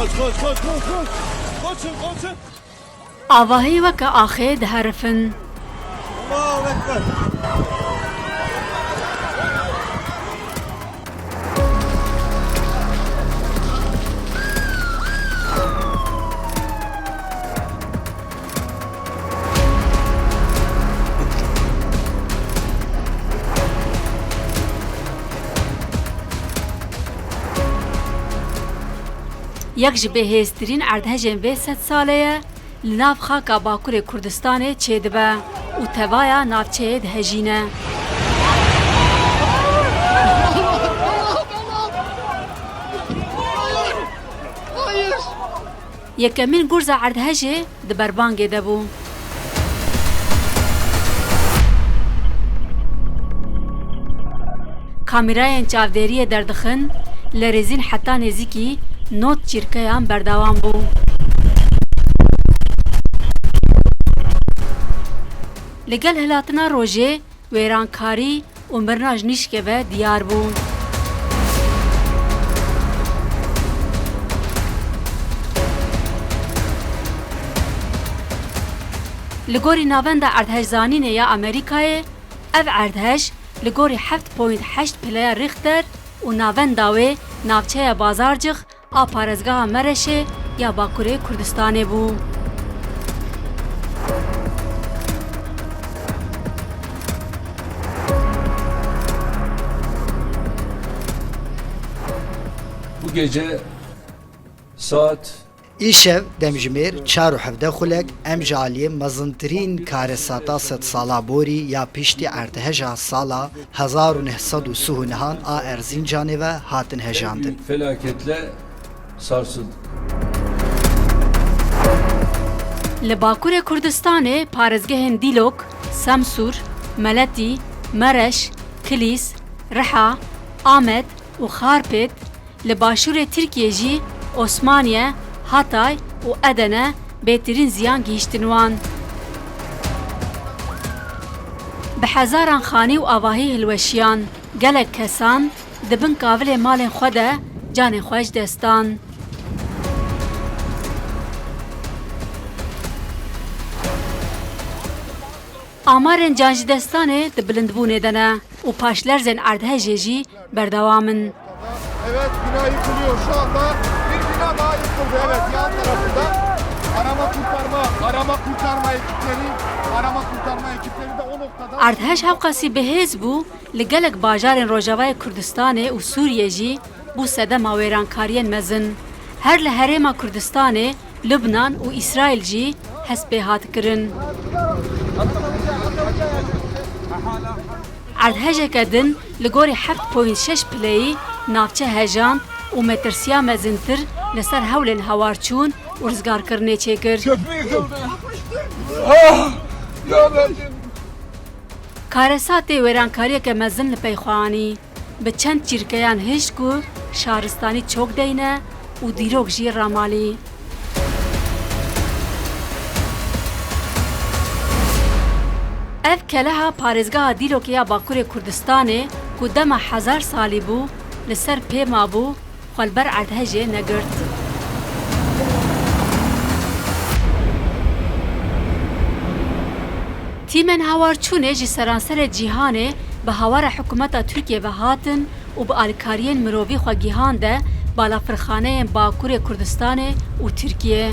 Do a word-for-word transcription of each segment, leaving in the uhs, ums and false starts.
Koç, koç, koç, koç. Koçun, koçun. Avahî weke axê diherifin. Allahu Ekber. Yek ji bêhêztirîn erdhejên vê sedsalê ye, li nav xaka Bakurê Kurdistanê çêdibe û tevaya navçeyê dihejîne. Yekemîn gurza erdhejê di berbangê de bû. Kamîrayên çavdêriyê derdixin, lêrêzîn heta nêzîkî nod çîrkeyan berdewam bû. Li gel hilatina rojê, wêrankarî û mirina ji nîşkê ve diyar bû. Li gorî Navenda Erdhejzanînê ya Amerîkayê, ev erdhej li gorî heft point heşt pileya Richter û navenda wê navçeya Bazarcix a parêzgeha Mereşê ya Bakurê Kurdistanê bû. Bu gece saat Îşev demjimêr çar û hevdeh xulek em ji aliyê mezintirîn karesata sedsala borî ya piştî erdheja sala hezar û neh sed û sî û nehan a Erzincanê ve hatin hejandin. Büyük felaketle sarsıldık. Li Bakurê Kurdistanê parêzgehên Dîlok, Semsûr, Meletî, Mereş, Kilîs, Riha, Amed û Xarpêt, li başûrê Tirkiyê jî Osmaniye, Hatay û Edene bêtirîn ziyan gihîştin wan. Bi hezaran xanî û avahî hilweşiyan. Gelek kesan di bin kavilê malên xwe de canê xwe ji dest dan. Amarên canjidestanê di bilindbûnê de ne û paşlerzên erdhejê jî berdewam in. Evet, bina yıkılıyor şu anda. Bir bina daha yıkıldı, evet, yan tarafında. Arama kurtarma, arama kurtarma ekipleri, arama kurtarma ekipleri de o noktada. Erdhej hewqasî bihêz bû, li gelek bajarên Rojavayê Kurdistanê û Sûriyê jî bû sedema wêrankariyên mezin. Her li Herêma Kurdistanê, Lubnan û Îsraîl jî hespê hat kirin. Erdhejeke din li gorî heft point şeş pileyî navçe hejand û metirsiya mezintir li ser hewlên hewarçûn û rizgarkirinê çêkir. Köprü yıkıldı. Ah! Ya Rabbim. Karesatê wêrankariyeke mezin li pey xwe anî. Bi çend çîrkeyan hişk û şaristanî çok deyne û dîrok jî ramalî. Ev keleha parêzgeha Dîlokê ya Bakurê Kurdistanê ku dema hezar salî bû, li ser pê mabû, xwe li ber erdhejê negirt. Tîmên hawarçûnê ji seranserê cîhanê bi hawara hikûmeta Tirkiyê ve hatin û bi alîkariyên mirovî xwe gihande balafirxaneyên Bakurê Kurdistanê û Tirkiyê.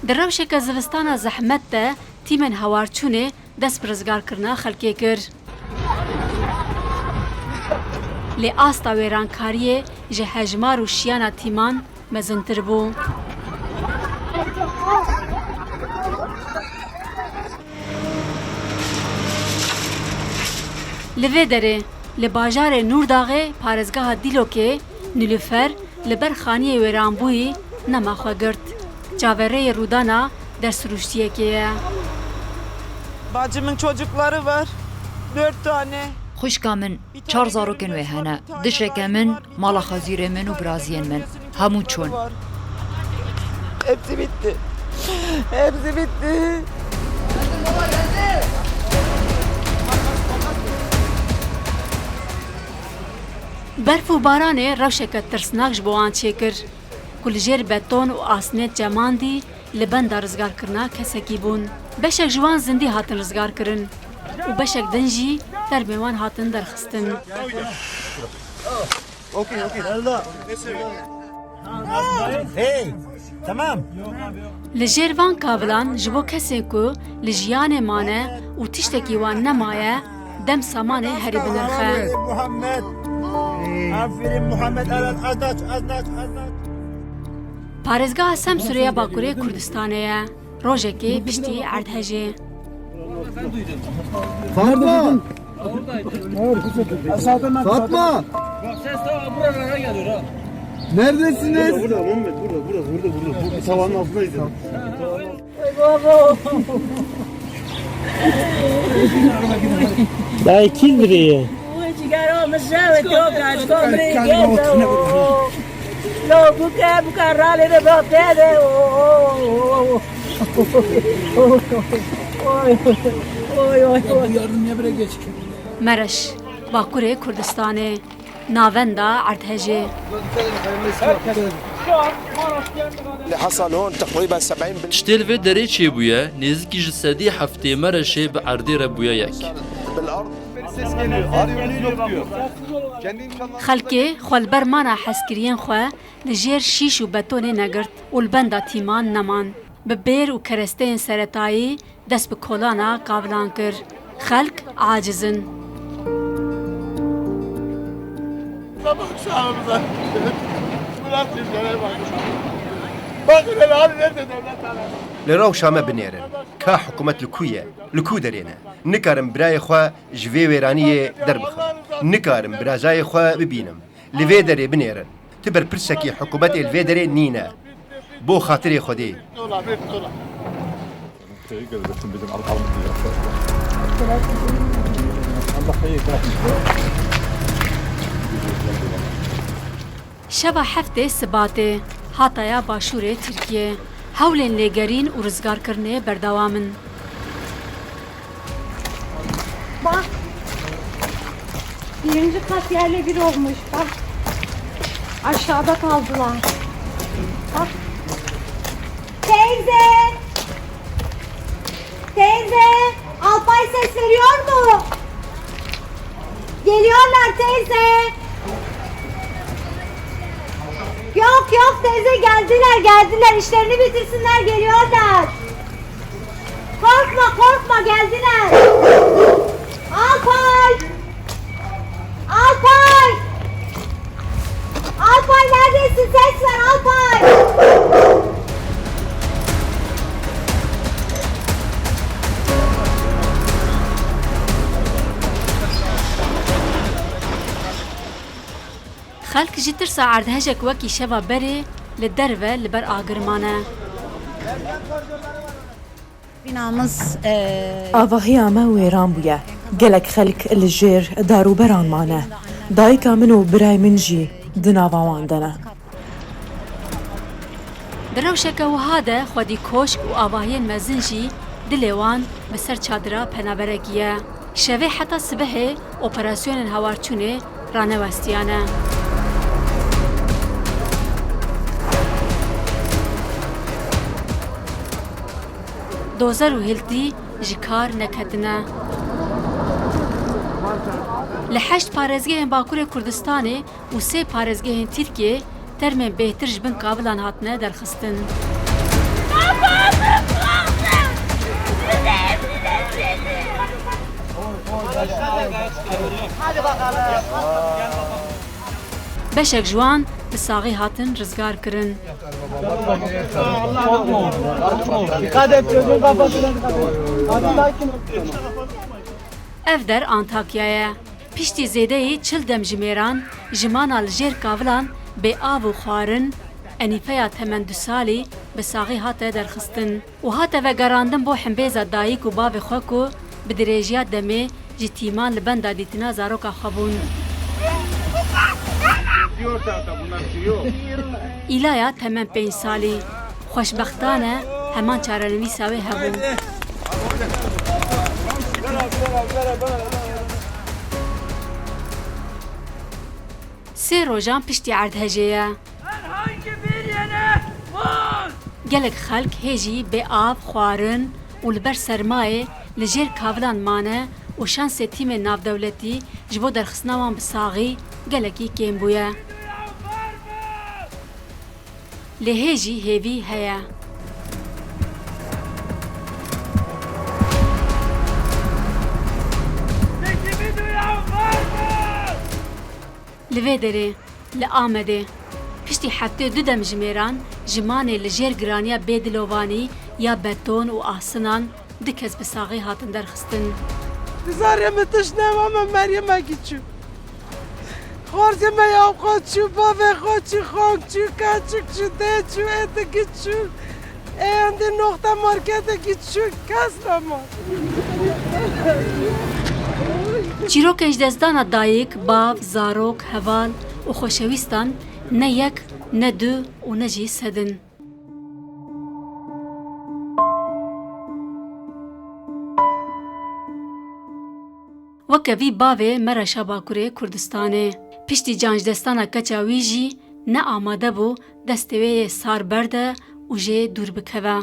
Di rewşeke zivistana zehmet de tîmên hawarçûnê dest bi rizgarkirina xelkê kir. Lê asta wêrankariyê ji hejmar û şiyana tîman mezintir bû. Li vê derê, li bajarê Nûrdaxê parêzgeha Dîlokê, Nilûfer li ber xaniyê wêranbûyî nema xwe girt. Çaverêyê rûdana destrûştiyekê ye. Bacımın çocukları var. Dört tane. Xwişka min çar zarokên wê hene. Dişeke min, mala xezîrê min û biraziyên min. Hemû çûn. Hepsi bitti. Hepsi bitti. Berf û baranê rewşeke tirsnak ji bo wan çêkir, ku li jêr beton û asnê çemandî li benda rizgarkirina kesekî bûn. Beşek ji wan zindî hatin rizgarkirin û beşek din jî termê wan hatin derxistin. Hey, tamam. Li jêr van kavilan ji bo kesên ku li jiyanê mane û tiştekî wan nemaye, dem samanê herî binirx e. Muhammed. Aferin Muhammed. Aç, aç, aç, aç, aç. Parêzgeha Semsûrê ya Bakurê Kurdistanê ye. Rojekê piştî erdhejê. Fatma! Fatma! Ses daha buralara geliyor ha. Neredesiniz? Burada, burada, Muhammed, burada, burada, burada, burada, burada. Tavanın altındayız. Daha ikiz biri. Mereş, Bakurê Kurdistanê, navenda erdhejê. اللي حصل هون تقريبًا سبعين بالمية. Tiştê li vê derê çêbûye, nêzikî ji sedî heftê Mereşê bi erdê re bûye yek. Xelkê xwe li ber mana hezkiriyên xwe li jêr şîş û betonê negirt û li benda tîman neman. Bi bêr û keresteyên seretayî dest bi kolana kavilan kir. Xelk aciz in. Li rewşa me binêrin. Ka hikûmet li ku ye? Li ku derê ne? Nikarim birayê xwe ji vê wêraniyê derbixim. Nikarim birazayê xwe bibînim. Li vê derê binêrin. Ti berpirsekî hikûmetê li vê derê nîne. Bo xatirê Xwedê. Şeva heftê Sibatê, hataya başûrê Tirkiyê. Hewlên lêgerîn û rizgarkirinê berdewam in. Bak. Birinci kat yerle bir olmuş. Bak. Aşağıda kaldılar. Bak. Teyze! Teyze! Alpay ses veriyor mu? Geliyorlar teyze. Yok, yok teyze, geldiler, geldiler. İşlerini bitirsinler, geliyorlar. Korkma, korkma, geldiler. Alpay! Alpay! Alpay, neredesin? Ses ver Alpay! Xelk ji tirsa erdhejek wekî şeva berê li derve li ber agir mane. Binamız, e, Avahiya me wêran bûye. Gelek xelk li jêr dar û beran mane. Dayika min û birayê min jî di nava wan de ne. Di rewşeke wiha de xwedî koşk û avahiyên mezin jî dilê wan bi ser çadira penaberekî ye. Şevê heta sibehê operasyonên hawarçûnê ranewestiyane. Dozer û hiltî ji kar neketine. Li heşt parêzgehên Bakurê Kurdistanê û sê parêzgehên Tirkiyê termên bêhtir ji bin kavilan hatine derxistin. Beşek ji wan bi saxî hatin rizgar kirin. Ev der Antakya ye. Piştî zêdeyî çil demjimêran ji mana li jêr kavilan bê av û xwarin, Enîfeya temen du salî bi saxî hate derxistin û hate vegerandin bo himbêza dayik û bavê xwe ku bi dirêjiya demê ji tîman li benda dîtina zaroka xwe bûn. Îlaya temen pênc salî. Xweşbextane heman çarenivîsa wê hebû. Sê rojan piştî erdhejê ye. Herhangi bir yere vur! Gelek xelk hê jî bê av, xwarin û li ber sermayê li jêr kavilan mane û şansê tîmên navdewletî ji bo derxistina wan bi saxî gelekî kêm bûye. Lê hê jî hêvî heye. Peki bir duyan var mı? Li vê derê, li Amedê, piştî heftê du demjimêran, ji manê li jêr giraniya bêdilovanî ya beton û asinan du kes bi saxî hatin derxistin. Zarê min tişt nema, me meriyê me çû. Xwarzê me ya xwe çû, bavê xwe çû, xank çû, keçik çû, dê çû, êdikî çû. Ê endî noxta marketekî çû, kes nema. Çîrokên ji destdana dayik, bav, zarok, heval û xweşewîstan ne yek, ne du û ne jî sed in. Weke vî bavê Mereşa Bakurê Kurdistanê. Piştî can ji destana keça wî jî ne amade bû destê wê yê sar berde û jê dûr bikeve.